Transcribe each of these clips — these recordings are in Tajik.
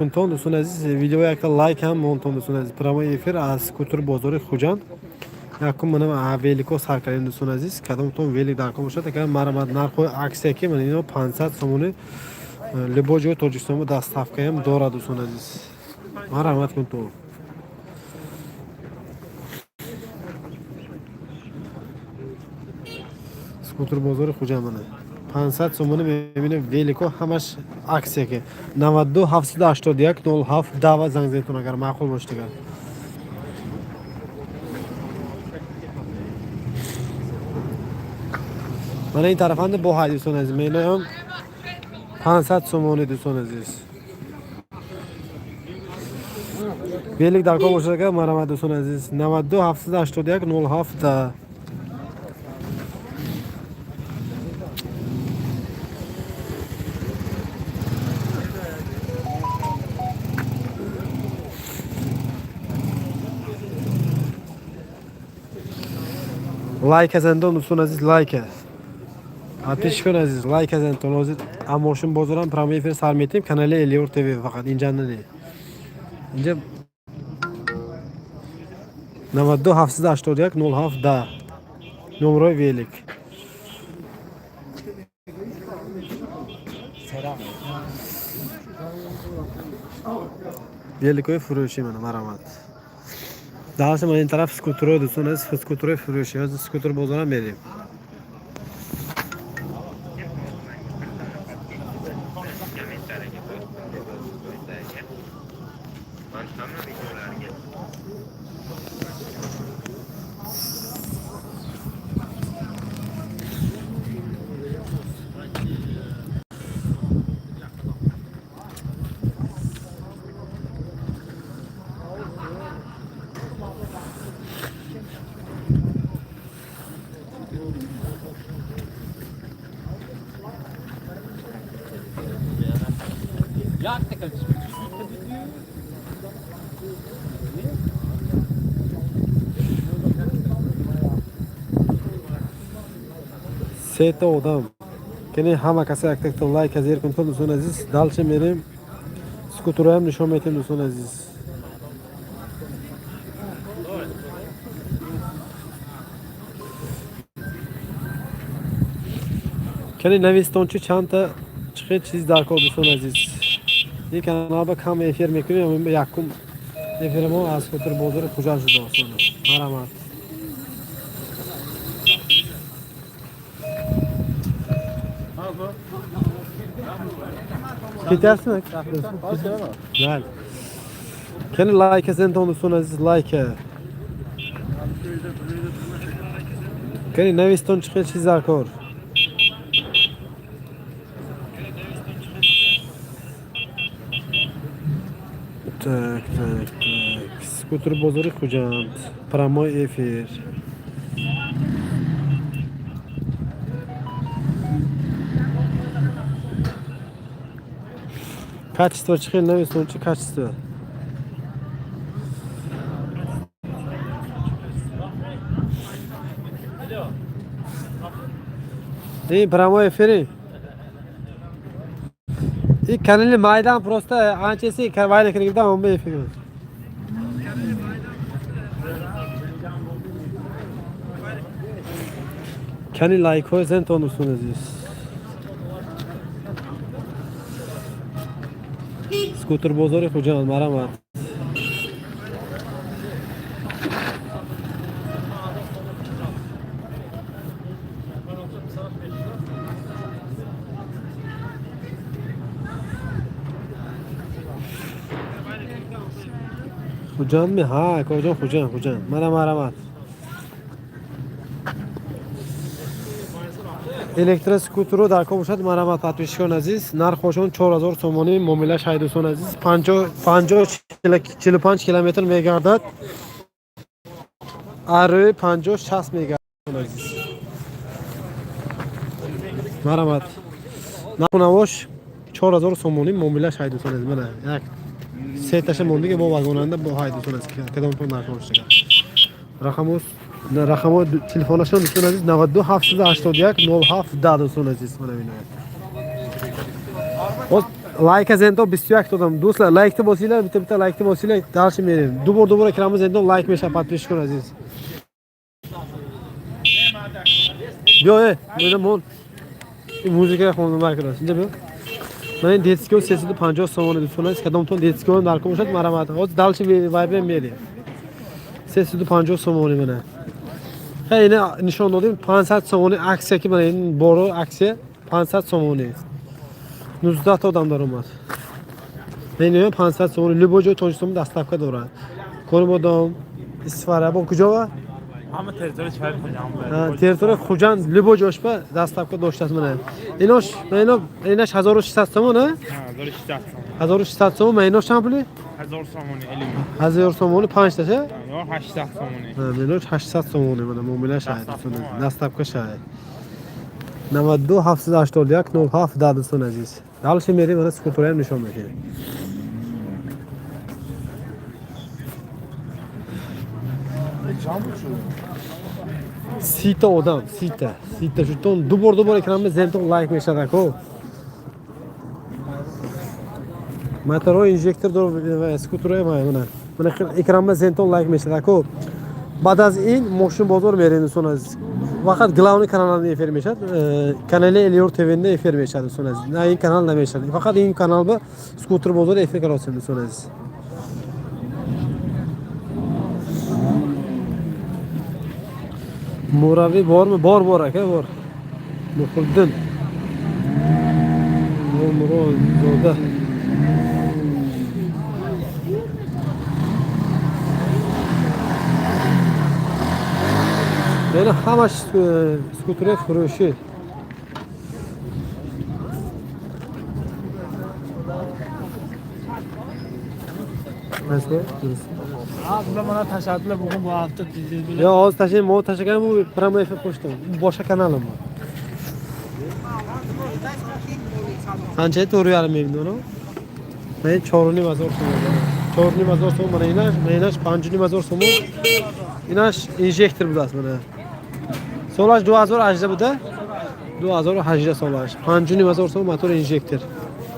Кунтон, дӯстони азиз, видео якта лайк ҳам монтон, дӯстони азиз. Прямой эфир аз скутер бозори Хуҷанд. Якум манам велико сар кардем, дӯстони азиз. Кадомтон велик дар кор бошад, агар марамат, нархҳои аксия ки ман ино 500 сомони, любой ҷои Тоҷикистон доставкаям дорад, дӯстони азиз. Марамат кунтон. Скутер бозори Хуҷанд, мана 500 сомони мебинем, велико ҳамаш аксия ки 92 781 07 дава занг занетон, агар маъқул бошад дигар. Мана ин тарафанда бо ҳай, дӯстони азиз, менаём 500 сомони, дӯстони азиз. Велик дар кор бошад, агар марамат, дӯстони азиз, 92 781 07. Лайка зандон, дӯстони азиз, лайка. Подписчикони азиз, лайка зандон. Ҳозир мошин бозорам прямой эфир сар метем, канали Элиор ТВ, фақат инҷа не. Инҷа 92 781 07 10 номрои велик. Великои фурӯшӣ, мана марамат. Дальше ман ин тараф скутеро, дӯстон азиз, скутерои фурӯшӣ. Ҳозир скутер бозорам мерем. Kommentariyaga qo'yib, man hamma videolarga Сета одам. Кени ҳама каса яктакта лайка зер кунтон, дӯстони азиз. Дальше мерем. Скутероям нишон метем, дӯстони азиз. Кани навистончи чандта чихе чиз дар кор, дӯстони азиз. Ин каналба кам эфир мекунем, якум эфири мо аз скутер бозори Хуҷанд шуда, дӯстони. Марамат. Ketyapsizmi? Mayli. Kani layka zentон, дӯстони азиз, лайка. Кани навистон чихе чиз дар кор. Так, так, так. Скутер бозори Хуҷанд. Прямой эфир. Качество чихел, навистон чи качество? И прямой эфири. И канали Майдан просто anchasi vayna kirgibdan 15 efir. Кани лайкҳои зентон, дӯстони азиз. Скутер бозори Хуҷанд, марамат. Хуҷандми? Ҳа, акоҷон, Хуҷанд, Хуҷанд. Мана марамат. Электроскутеро дар кор бошад, марамат, подписчикони азиз, нархошон 4000 сомонӣ, муомилаш ҳай, дӯстони азиз, 50 45 километр мегардад. Арӯи 50 60 мегардад, азиз. Марамат. Нарху 4000 сомонӣ, муомилаш ҳай, дӯстони азиз. Мана як сеташа мондиги бо вагонанда бо ҳай, дӯстони азиз. Кадомтон нарх бошад. Рақамос рақамо телефонашон, дӯстони азиз, 92 781 07 10, дӯстони азиз, мана бинояд. Лайка зендон 21 одам. Do'stlar, laykni bosinglar, bitta bitta laykni bosinglar. Дальше мерем. Ду бор ду бор экранni зендон лайк меша подписчик азиз. Биё, мена мон. Ин музыка хонум накунад. Инҷа биё. Ман ин детский 350 сомон дӯстон аст. Кадомтон детский дар ком бошад, марҳамат. Ҳозир дальше вайбер мерем. 350 сомони мана. Хай ина нишон додем 500 сомони аксия ки мана ин боро аксия 500 сомони. 19 та одам даромад. Ин 500 сомони любой ҷои Тоҷикистон доставка дорад. Конибодом, Исфара, бо куҷо ва? Ҳама территория шаҳри Хуҷанд. Территория Хуҷанд любой ҷошба доставка доштааст мана. Инош, ино инаш 1600 сомон, а? 1600 сомон. 1600 сомон, ма инош чанд пули? 1000 сомони элими. 1000 сомони 5 таша? Ё 800 сомони. Минош 800 сомони мана муомила шаҳд. Доставка шаҳд. 92 781 07 10 дӯстон азиз. Дальше мерем, мана скутураям нишон медиҳем. Сита одам, сита, сита шутон ду бор ду бор экранма зентон лайк мешавад ако. Моторо инжектор дор скутураям мана. Мана экранма зентон лайк мешавад ако. Баъд аз ин мошин бозор мерем дӯстон азиз. Вақат главный каналда эфир мешавад. Канали Элиор ТВ-да эфир мешавад дӯстон азиз. На ин канал намешавад. Фақат ин канал ба скутер бозор эфир каросем дӯстон азиз. Муравви борми? Бор, бор aka, bor. Muhriddin. Murodzoda. Ya'ni hamma skuterlar furushi. Nasıl? Bular mana tashladilar bugun bu hafta dediniz. Yo, hozir tashlayman, bu tashlaganim bu прямой эфир qo'shdim. Bu boshqa kanalim bu. Qancha 4,5 million uni? Men 4,5 hazor so'm. 4,5 hazor so'm mana inash, mana inash 5,5 hazor so'm. Inash injektor budasi mana. Solash 2018 buda. 2018 solash. 5,5 hazor so'm motor injektor.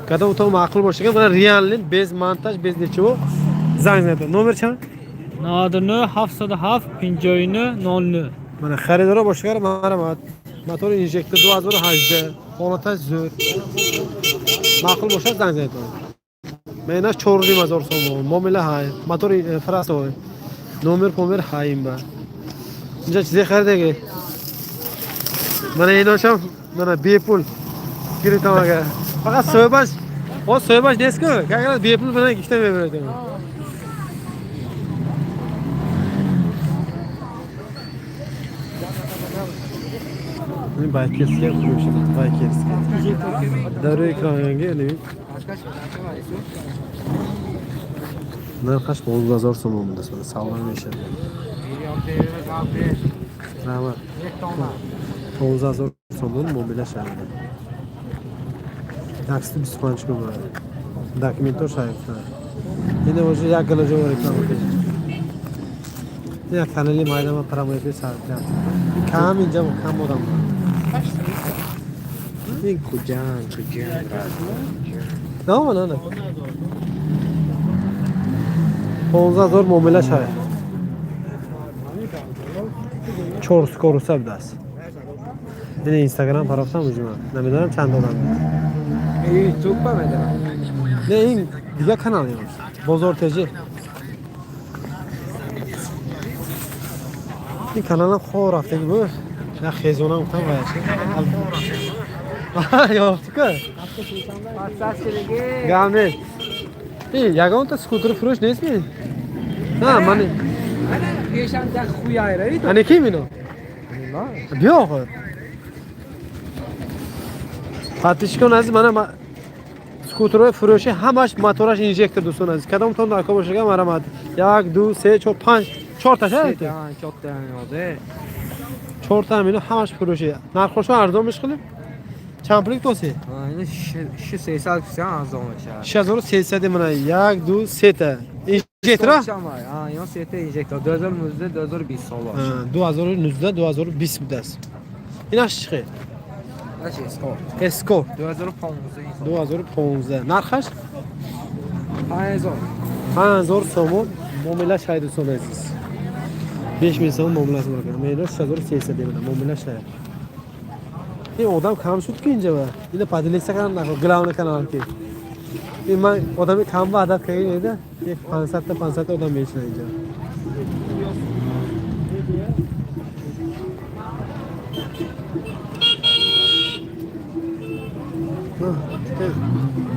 Когда у того ma'qul bo'shagan, mana реальный, без монтаж, без ничего. Занг занед. Номер чанд? 99 707 59 00. Mana xaridorlar boshqalar marhamat. Motor injektor 2018 holati zo'r. Ma'qul bo'lsa zanг занед. Mana 4,5 hazor so'm. Muomala hay, motor простой. Номер помер hayim ba. Inja chize xaridagi. Mana inosham mana bepul kiritomaga. Faqat so'ybash, hozir so'ybash nesku? Как раз bepul bilan ikkita beradi. Байкерский furushi, байкерский. Daryo ekraniga eling. Narxi 19000 so'm bunda, savdo meshadi. Rahmat. 19000 so'mdan muomala shahri. Taksida 25 kun bo'ladi. Dokumentlar shayxlar. Endi o'sha як gala joy reklama qiladi. Як канали maydama прямой эфир сар qilyapti. Kam inja kam odam bor. Хуҷанд, Хуҷанд. На, на, на. 15000 muomala shayx. 4 скороса будааст. Ин Instagram тарафтан муҷима. Намедонам чанд одам. YouTube ба медонам. Не, ин дигар канал ёш. Бозор ТЖ. Ин каналам хор рафтаги бу. Я хезонам гуфтам ваяш. Ёфтику? Гап нест. Ин ягонта скутер фурӯш нестми? На, ман Ани ким ино? Биё охир. Подписчикон азиз, мана скутерҳои фурӯшӣ ҳамаш мотораш инжектор дӯстон азиз. Кадомтон дар кор бошага марҳамат. 1 2 3 4 5 4 таша? 4 та ҳамино ҳамаш фурӯшӣ. Нархошо арзон мешқилиб? Чанд пулик тоси? 6300 мана 1 2 3 та. Инжектора? Инжектор 2019 2020 солаш. 2019 2020 будааст. Инаш чӣ хел? Инаш Эскорт. Эскорт. 2015 2015. Нархаш? 5000. 5000 сомон муомила шай, дӯстони азиз. 5000 сомон муомилasi bor ekan. Мейло 6300 demina муомила шай. Ин одам кам шуд ки инҷа ба. Ина поделиться кардам нахо главный канал ки. Ин ман одами кам ба одат кардем эда. 500 та 500 та одам мешина инҷа.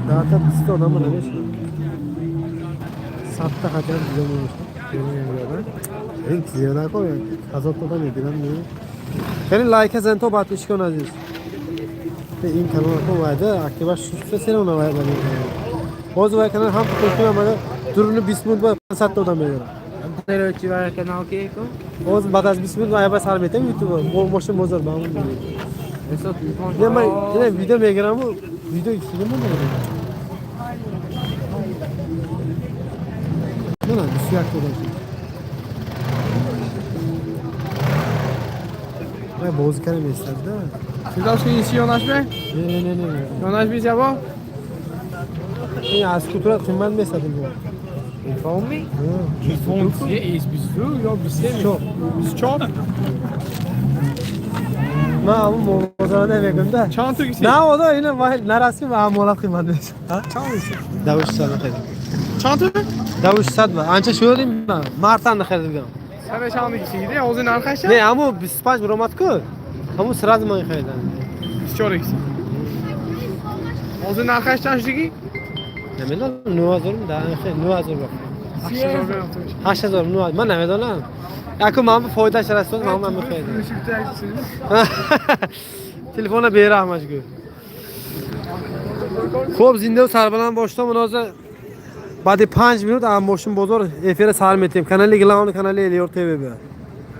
Даҳта 20 та одам намешина. 100 та хотя бы дида. Ин зиёда ко 1000 та одам мебинам. Хеле лайка зан то подписчикон азиз. Ин канал ко вайда актива шуста сера вай ба. Ҳозир вай канал ҳам пул омада дуруни 20 минут ба 500 та одам мегирад. Чи вай канал ки ко? Ҳозир баъд аз 20 минут вай ба сар метем YouTube. Мошин бозор ба ҳамон. Эсо телефон. Не, ман ина видео мегираму видео иксида монда. Мана 21 та одам шуд. Вай бозӣ кардем местад да. Фирдавс ки ёнашме? Не, не, не, не. Ёнаш бисяво? Ин аз кутура қимат местад инҷо. Телефон ми? Телефон чие? S22 ё 23? Чор. 24? Ман ҳамун бозора намегӯям да. Чанд ту гиси? На, одо ина вай нарасим ва амолат қимат мешад. Чанд гиси? Давуш сад харидам. Чанд ту? Давуш сад ба. Анча шудим ба. Мартанда харидам. Сана чанд гиси гиди? Ҳозир нархаш Не, ҳамун 25 буромад ку. Ҳамун сразу ман харидам. 24 гиси. Ҳозир нархаш чанд шудиги? Намедонам, 9000 да, 9000 ба. 8000. 8000, 9000 ман намедонам. Яку ман ба фоидааш расод, ман ман мехаридам. Телефона бераҳмаш гӯ. Хуб, зиндаву сарбаланд бошед. Мунозир баъди 5 минут аз мошин бозор эфира сар метем. Канали главный канали Элиёр ТВ ба.